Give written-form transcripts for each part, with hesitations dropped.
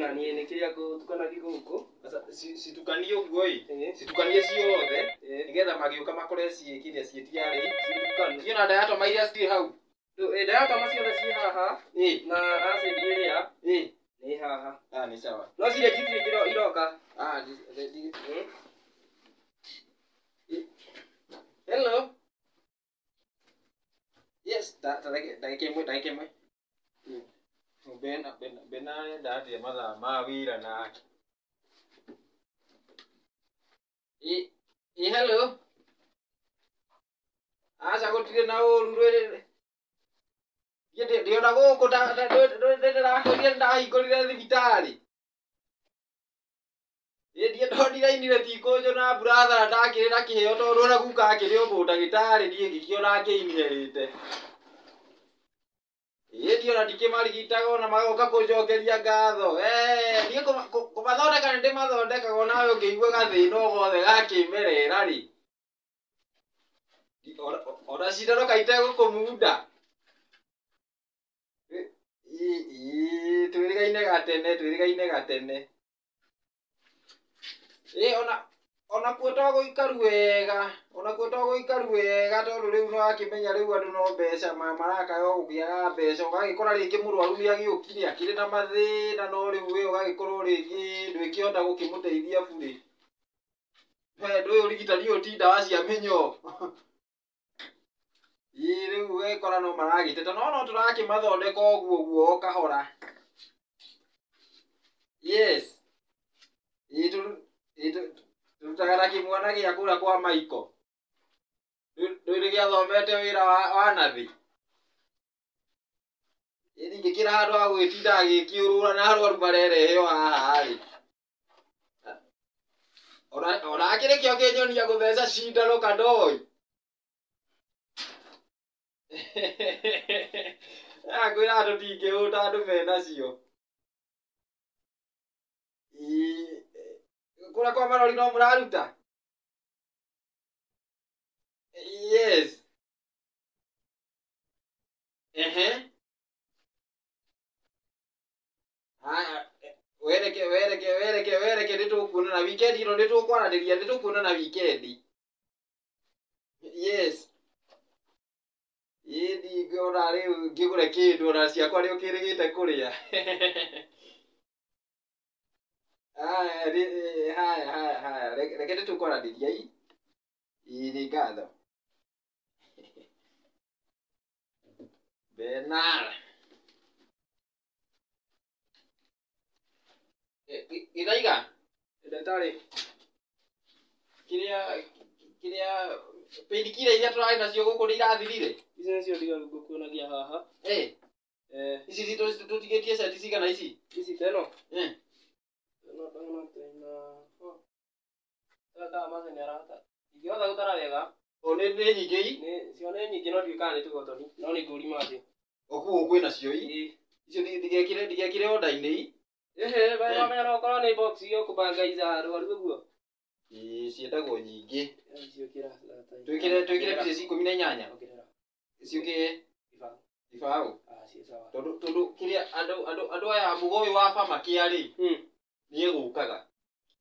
Na niĩ nĩ kĩrĩa ngũtukanagia gũkũ. Citukanie ũguo ĩ. Ĩĩ. Citukanie ciothe. Ĩĩ. Nĩgetha magĩũka makore ciĩ kĩrĩa ciĩ tiarĩ. Citukanu. Ciona ndayatoma iria ciĩ hau. Ndayatoma ciothe ciĩ haha. Ĩ. Na acid ĩrĩa Ĩ. nĩ haha. Ah, nĩ sawa. No cirĩa citirĩ iroka. Ah, Hello. Yes, ndagĩka ĩmwe, ndagĩka ĩmwe. Bena bena bena arenda atĩa mathaa ma wĩra nake. Ĩ ĩ hello. Aca gũtirĩ na ũru rwĩrĩ. Ndĩ ona gũkũ ndĩrakwĩrire nĩndahingũrire thibitarĩ. Ĩ ndiĩ ndonire tikũnjũ na brother na ndakĩrĩ na kĩheo tondũ ona guka akĩrĩ o mũndagĩtarĩ niĩ ngĩkĩona akĩinherĩte. Ĩ ndiĩ ona ndikĩmarigitaga ona magoka kũnjokeria ngatho. Niĩ kũmathondeka nĩ ndĩmathondekaga onawe ũngĩigua gathĩna o gothe gakĩmerera rĩ. Ona cindano kaĩ itegũkũmunda. Ĩ twĩrĩgaine gatene, twĩrĩgaine gatene. Ĩ ona kuo to gũikaru wega, ona kuo to gũikaru wega tondũ rĩu nĩ wakĩmenya rĩu andũ no mbeca marakaga o gũkĩaga mbeca, ũgagĩkora rĩngĩ mũrwaru nĩ agĩũkire akĩrĩ na mathĩna no rĩu we ũgagĩkorwo rĩngĩ ndwĩkĩhota gũkĩmũteithia burĩ. Ndũĩ ũrigitani ũyũ ti ndawa cia mĩnyoo. Ĩ rĩu ũgagĩkora no maragĩteta no no tũrakĩmathondeka ũguo ũguo o kahora. Yes. Ĩ tũrutaga na kĩmwana gĩa kũrĩa kwa Maiko. Ndũĩ nĩgĩathomete wĩra wa nathi. Ĩ ndingĩkĩra handũ ha gũgĩtinda agĩkĩũrũra na arwaru marerehe o haha rĩ. Ona akĩrĩ kĩo kĩnyonia gũtheca cindano kandoĩ. Akwĩra tũtingĩhũta andũ menacio. Kũrĩa kwa marori no mũraruta? Yes. Ehe. Haya, wereke wereke wereke wereke nĩtũkuonana weekend ĩno nĩtũkwaranĩria nĩtũkuonana weekend. Yes. Ĩ ndingĩona rĩu ngĩgũre kĩndũ ona ciakwa nĩũkĩrĩgĩte kũrĩa. Haya, haya haya haya, reke nĩtũkwaranĩria ĩ. Ĩ nĩ ngatho. Bernard. Gĩthaiga? Ndagĩtarĩ. Kĩrĩa kĩrĩa painkiller iria tũrarĩ nacio gũkũ nĩ irathirire? Ici nĩcio ndigaru ngũkuonagia haha. Ici tũtigĩtie centi cigana ici? Ici teno? Teno ndona twĩna four. Ingĩhota gũtara wega. O nĩ nyingĩ i? Nĩ cio nĩ nyingĩ no ndiũĩ kana nĩ tũgotoni no nĩ ngũri matĩ. O kũu kwĩnacio i? Icio ndigekire order-inĩ i? Ĩhĩ, wamenya no ũkorwo nĩ box ũkũbangaica arwaru ũguo. Ĩ ciendagwo nyingĩ. Icio kĩra. Twĩkĩre pieces 18. Ongerera. Ciũkĩ Ibaũ. Ibaũ. Ah, ciĩ sawa. Tondũ kĩrĩa andũ aya mũgo ũyũ wa Pharmacare rĩ. Nĩ egũkaga.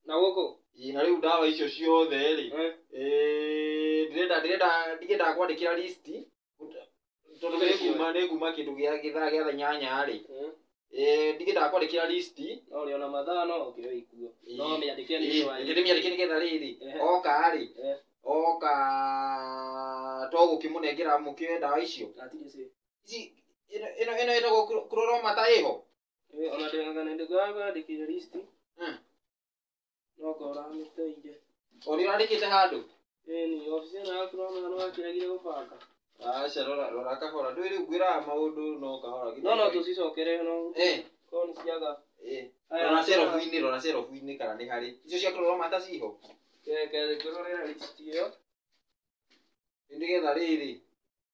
Na gũkũ? Ĩ na rĩu ndawa icio ciothe rĩ. Ndĩrenda ndingĩendaga kwandĩkĩra list tondũ nĩ nguma kĩndũ gĩa gĩthaa gĩa thaa inyanya rĩ. Ndingĩendaga kwandĩkĩra list. No ũrĩ ona mathaa no ũkĩoe ikuo. No mĩandĩke nĩ ũndũ wa Reke ndĩmĩandĩke nĩgetha rĩrĩ. Oka rĩ. Oka to gũkĩmũnengera mũkĩoe ndawa icio. Hatirĩ cĩ. Ici ĩno ĩtagwo Chloromata ĩho? Ona ndĩngwandĩkire list. No korwo ũramĩteire. O nĩ ũrandĩkĩte handũ? Ĩni, obici ĩno yaku no nĩ wakĩregire gũbanga. Aca rora kahora. Ndũĩ rĩu ngwĩraga maũndũ no kahora. No tũcicokere no. Korwo nĩ ciaga. Rora cerobu-inĩ, rora cerobu-inĩ kana nĩ harĩ. Icio cia Chloromata ciho? Reke ngũrorere list ĩyo. Nĩgetha rĩrĩ.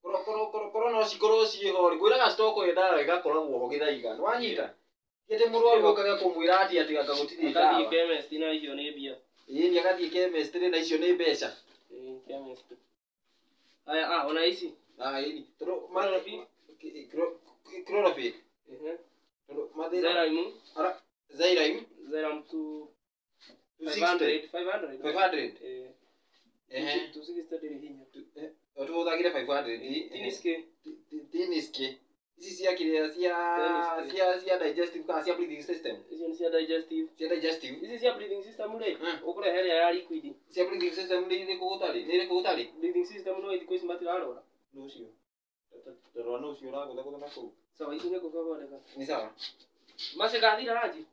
Korwo no cikorwo ciĩho rĩ, ngwĩraga stock ĩyo ndawa ĩgakoragwo ho gĩthaiga. Nĩ wanyita? Ti atĩ mũrwaru okage kũmwĩra atĩ atĩ anga gũtirĩ ndawa. Agathiĩ chemist na icio nĩ mbia. Ĩĩ nĩ agathiĩ chemist na icio nĩ mbeca. Ĩĩ chemist. Aya, ona ici. Ah, ĩni. Tondũ Chlorophyll. Tondũ mathĩna. Zeraimu. Xylem Xylem 2 260. 500 500. 500. Eh. Ehe. 260 ndĩrĩ hinya. Tũhũthagĩre 500. Tiniske. Tiniske. Ici cia kĩrĩa cia Tiniske. cia digestive kana cia breathing system. Icio nĩ cia digestive. Cia digestive. Ici cia breathing system rĩ, Mm. ũkũrehe ĩrĩa ya liquid. Cia breathing system nĩ irĩkũ gũtarĩ? Nĩ irĩkũ gũtarĩ? Breathing system no thikũ ici matirarwara. Nũ ũcio? Tarora nũ ũcio ũragũthagũtha na kũu. Sawa, ici nĩ ngũkũthondeka. Nĩ sawa. Macikathira ranji.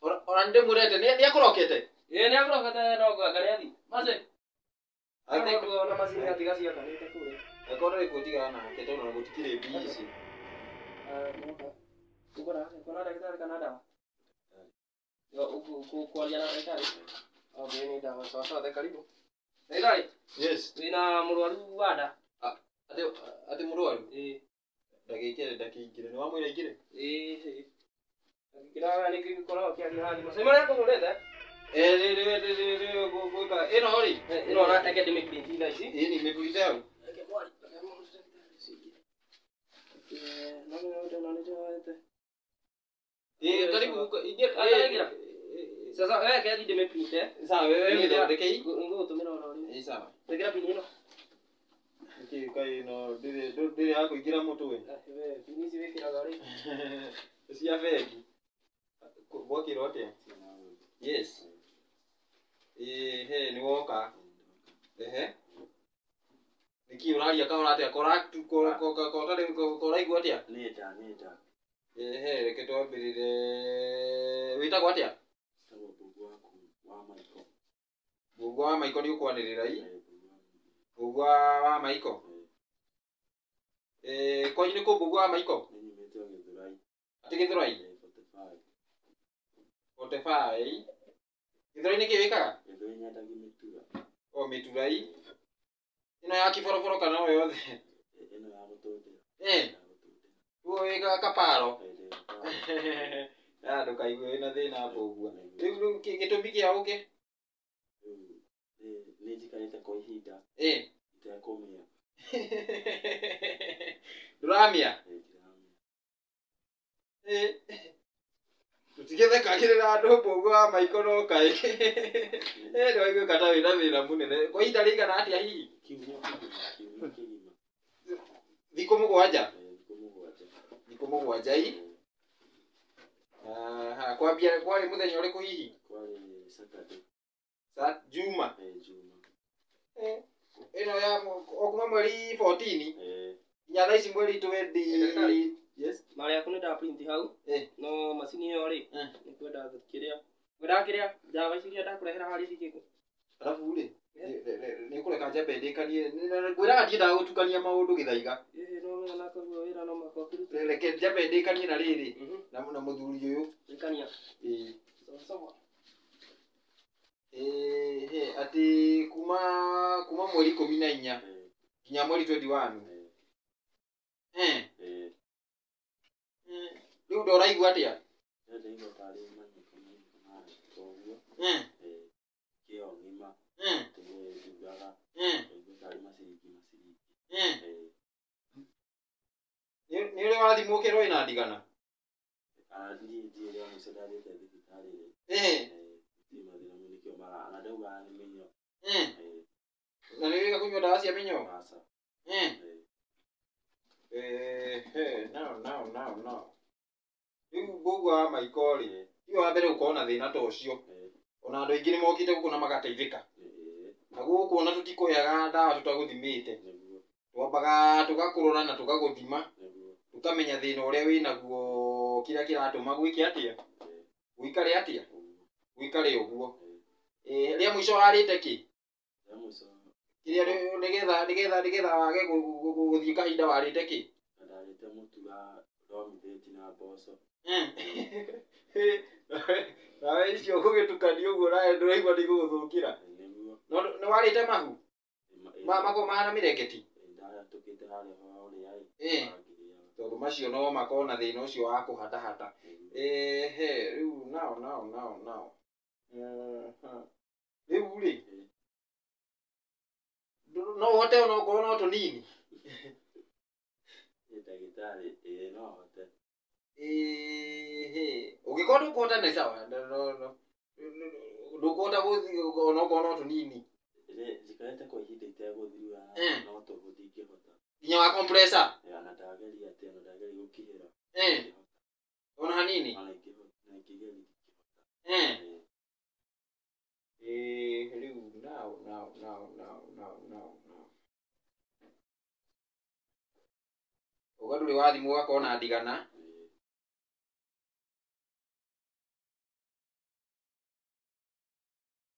Ona nĩ ndĩmwĩrete nĩ akũrokete. Ĩĩ nĩ akũrokete no nganga nĩ athi. Maci. Athi- Ona macini atiga ciakanĩte kũrĩa. Angĩkorwo ndarĩ kuo tigana nake tondũ ona gũtikĩrĩ mbia ici. Ũkona kuona ndagĩtarĩ kana ndawa? Yo, kwaria na ndagĩtarĩ? Okay, nĩ ndawa. Sawa sawa, karibu. Ndagĩtarĩ, Yes. wĩna mũrwaru wa nda? Atĩ atĩ mũrwaru Ĩĩ. ndagĩkĩre ndakĩingĩre nĩ wamwĩra aingĩre? Ĩĩ. Ĩĩ. Kĩraga nĩ gĩkoragwo kĩaria haha thimũ. Cai marĩa ngũgũrĩte? Eh rĩ rĩ rĩ rĩ rĩ gwĩka ĩno rĩ. Ĩno na academic print thaa ici. Ĩĩ nĩ mĩburite hau. Reke mwari, reke mwari ndagĩtarĩ cingĩ. No nĩ no nĩ nĩ Ĩĩ karibu ingĩra. Aingĩra. Sasa wewe kethi ndĩmĩprinte. Sawa wewe mĩthondeke i. Ngũgũtũmĩra oro rĩu. Ĩĩ sawa. Ĩkĩra pini ĩno. Nĩkĩ kaĩ no ndĩrĩ ndĩrĩ ya kũingĩra mũtwe. We, pini ici wĩkĩraga rĩ. Cia bengi. Gwakĩrwo atĩa? Yes. Ĩĩ he nĩ woka. Ehe. Nĩkĩ ũraria kahora atĩa? Kora kora koraigua atĩa? Nĩ nda, nĩ nda. Ehe reke twambĩrĩre. Wĩtagwo atĩa? Njĩtagwo Mbũgua wa Maiko. Mbũgua wa Maiko nĩ ũkwanĩrĩra i. Eh, Mbũgua wa Maiko. Mbũgua wa Maiko. Eh, Eh kwanyu nĩ kũ Mbũgua wa Maiko? nĩ nyumĩte o Gĩthũrai. Atĩ Gĩthũrai? Eh, 45. 45. Gĩthũrai nĩkĩ wĩkaga? Gĩthũrai nyendagia mĩtura. O mĩturai. Ĩno ya kĩboroboro kana o yothe? Eh, ĩno ya gũtũndĩra. Eh, Ya gũtũndĩra. ũguo wĩkaga kaparo. Eh, ndĩ kaparo. Na ndũkaigue wĩna thĩna Mbũgua. Nĩguo. Rĩu rĩu gĩtũmi kĩa ũke? Rĩu nĩ njikarĩte kwa ihinda Eh. itekũmĩa. Ndũramĩa? Eh, ndiramĩa. Eh. Tũtigĩthekagĩrĩra andũ Mbũgua wa Maiko no kaĩ. Eh, nĩwaiguĩka ta wĩna thĩna mũnene. Kwa ihinda rĩigana atĩa hihi? Kiumia kĩgima, kiumia kĩgima. Thikũ mũgwanja? Eh, thikũ mũgwanja. Thikũ mũgwanja i. Eh, Aha, kwambia kwarĩ mũthenya ũrĩkũ hihi? kwarĩ Saturday. Sa Juma. Eh, Juma. Ĩno ya o kuma mweri 14 Eh, nginya thaa ici mweri 20. Ndagĩtarĩ. Yes. Marĩa aku nĩ ndaprint hau. Eh. No macini ĩyo rĩ, Eh. nĩ kwenda kĩrĩa. Ngwendaga kĩrĩa ndawa ici iria ndakũrehera harĩa cigĩkwo. Arabu rĩ, nĩ ũkũreka njambe ndĩkanie. Ngwĩraga ndiendaga gũtukania maũndũ gĩthaiga. Ĩĩ no wega na koguo wĩra no mũhaka ũkĩrute. Reke njambe ndĩkanie na rĩrĩ Mhm. na mũthuri ũyũ. Rĩkania. Ĩĩ. Sawa sawa. Ĩĩ, he, atĩ kuma mweri 14 eh, nginya mweri 21. eh, Eh. eh. Rĩu ndoraigua atĩa? Rĩu ndaigua tarĩ manyiko manyiko marahĩtũka ũguo. Eh. Eh, kĩo ng'ima. Eh. Ndĩndungaga. Eh. Ndaigua tarĩ maciringi maciringi. Eh. Eh, Nĩ ũrĩ wathimwo ũkerwo wĩna ndigana? ah, niĩ ndirĩ rĩa mũico ndathiĩte thibitarĩ rĩ. Eh. Eh, gũtirĩ mathĩna mau nĩkĩo mara na ndaugaga nĩ mĩnyoo. Eh. Eh, Na nĩ ũrĩ kũnyua ndawa cia mĩnyoo? aca. Eh. Eh, Eh, no no no no. Rĩu Mbũgua wa Maiko rĩ, eh, tiwe wa mbere gũkorwo na thĩna ta ũcio. eh, Ona andũ aingĩ nĩ mokĩte gũkũ na magateithĩka. eh, Na gũkũ ona tũtikũheaga ndawa tũtagũthimĩte. nĩguo, Twambaga tũgakũrora na tũgagũthima, nĩguo. tũkamenya thĩna ũrĩa wĩnaguo kĩrĩa kĩratũma gwĩke atĩa, Eh, gũikare atĩa, ũguo. gũikare ũguo. Eh, Eh, rĩa mũico warĩte kĩ? rĩa mũico Kĩrĩa nĩgetha wage gũthiĩ kahinda warĩte kĩ? ndarĩte mũtu wa ndomithĩtie na mboco. Nawe icio ũgũgĩtukania ũguo nawe ndũraigua nĩ igũgũthũkĩra. Nĩguo. No nĩ warĩte mahu? Makoragwo mahana mĩrengeti? Ndatũkĩte harĩa ho ũrĩa ĩ. Eh. Mangĩrĩaga. Tondũ macio no makorwo na thĩna ũcio wa kũhatahata. Nĩguo. Ehe, rĩu nao nao nao nao. Rĩu rĩ, Eh, no ũhote ona okorwo no tũnini. niĩ ndagĩtarĩ, ĩĩ no hote. Ĩhĩ, ũngĩkorwo ndũkũhota nĩ sawa, no ndũkũhota gũthiĩ onokorwo no tũnini. Njikarĩte kwa ihinda itegũthirura no tũhũ ndingĩhota. Nginya wa compressor? Ona ndageria atĩa, ona ndageria gũkihĩra ndingĩhota. Ona hanini? Ona ingĩhota, ona ingĩgeria ndingĩhota. Ĩĩ, rĩu now now now now now now now uga ndũrĩ wathimwo ũgakorwo na ndigana.